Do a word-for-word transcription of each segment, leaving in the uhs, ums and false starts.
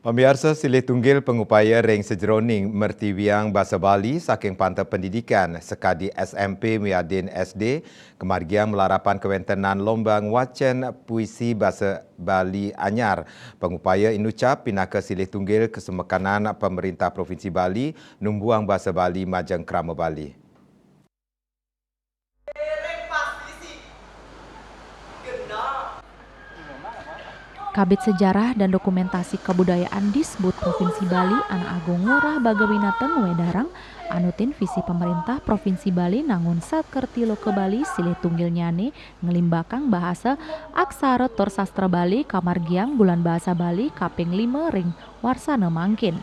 Pamiarsa, silih tunggil pangupaya ring sajeroning mertiwiang basa Bali saking Panta Pendidikan sakadi S M P miwah S D kamargiang malarapan kawentenan lomba ngwacen puisi basa Bali anyar. Pangupaya inucap pinaka silih tunggil kasemekanan Pamrintah Provinsi Bali numbuhang basa Bali majeng krama Bali. Kabid Sejarah dan Dokumentasi Kabudayaan Disbud Provinsi Bali, Anak Agung Ngurah Bagawinata ngwedarang, anutin visi Pamerintah Provinsi Bali nangun sakerti loka Bali silih tunggilnyane nglimbakang bahasa, aksara tur sastra Bali kamargiang Bulan Bahasa Bali kaping lima ring warsana mangkin.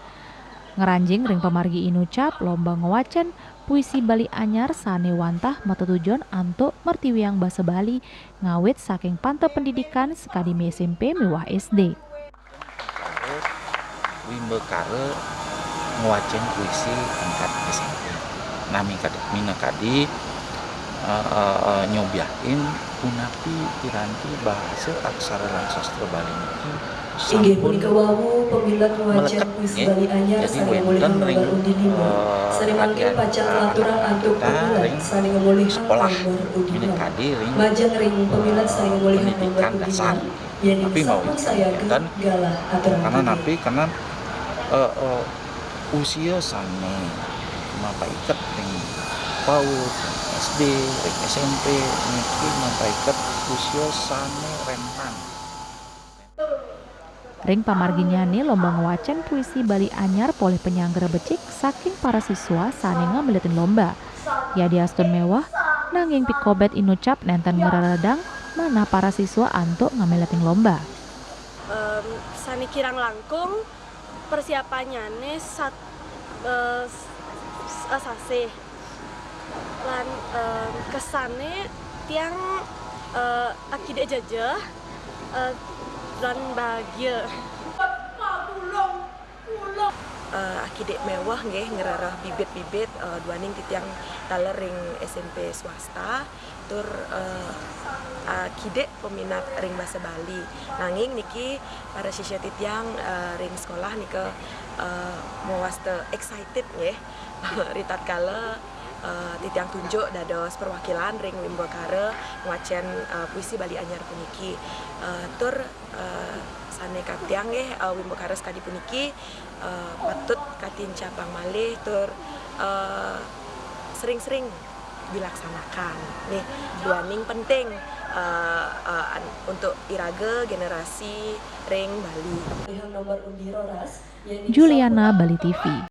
Ngranjing ring pamargi inucap lomba ngwacen puisi Bali anyar sane wantah matetujon antuk mertiwiang basa Bali ngawit saking Panta Pendidikan sakadi S M P miwah S D. Wimbakara ngwacen puisi tingkat S M P. Nah, mingkat-, minakadi, eh, eh, eh, nyobiahin punapi piranti bahasa aksara lan sastra Bali niki. Inggih punika wau pamilet ngwacen puisi Bali anyar sane ngamolihang nomor undi lima. Sane mangkin pacang katurang antuk pamilet sane ngamolihang nomor undi lima. Majeng ring pamilet sane ngamolihang nomor undi lima. Yadin sampun sayaga, galah aturang. Karena napi? Karena, eh, eh, usia sane mapaiket ring PAUD, ring S D, ring S M P niki mapaiket usia sane rentan. Ring pamarginyane lomba ngwacen puisi Bali anyar polih panyanggara becik saking para siswa sane ngamiletin lomba. Yadiastun mewah, nanging pikobet inucap nenten ngreredang manah para siswa antuk ngamiletin lomba. Em, sane kirang langkung persiapannyane sat-, eh, s-, s-, eh, sasih. Lan, em, kesane tiang, eh, akidik jejeh, eh, lan bahagia. Eh, akidik mewah nggih ngrereh bibit-bibit, eh, duaning titiang taler ring S M P swasta, tur, eh, akidik peminat ring basa Bali. Nanging niki para sisya titiang, eh, ring sekolah nika, eh, mawasta excited nggih. Ritatkala, eh, titiang tunjuk dados perwakilan ring Wimbakara ngwacen, eh, puisi Bali anyar puniki. Eh, tur, eh, sane katiang nggih, eh, Wimbakara sakadi puniki, eh, patut katincapang malih tur, eh, sering-sering dilaksanakan. Nih, duaning penting, eh, eh, an-, untuk iraga generasi ring Bali. Pilihan nomor undi roras, yaitu Juliana, Bali T V.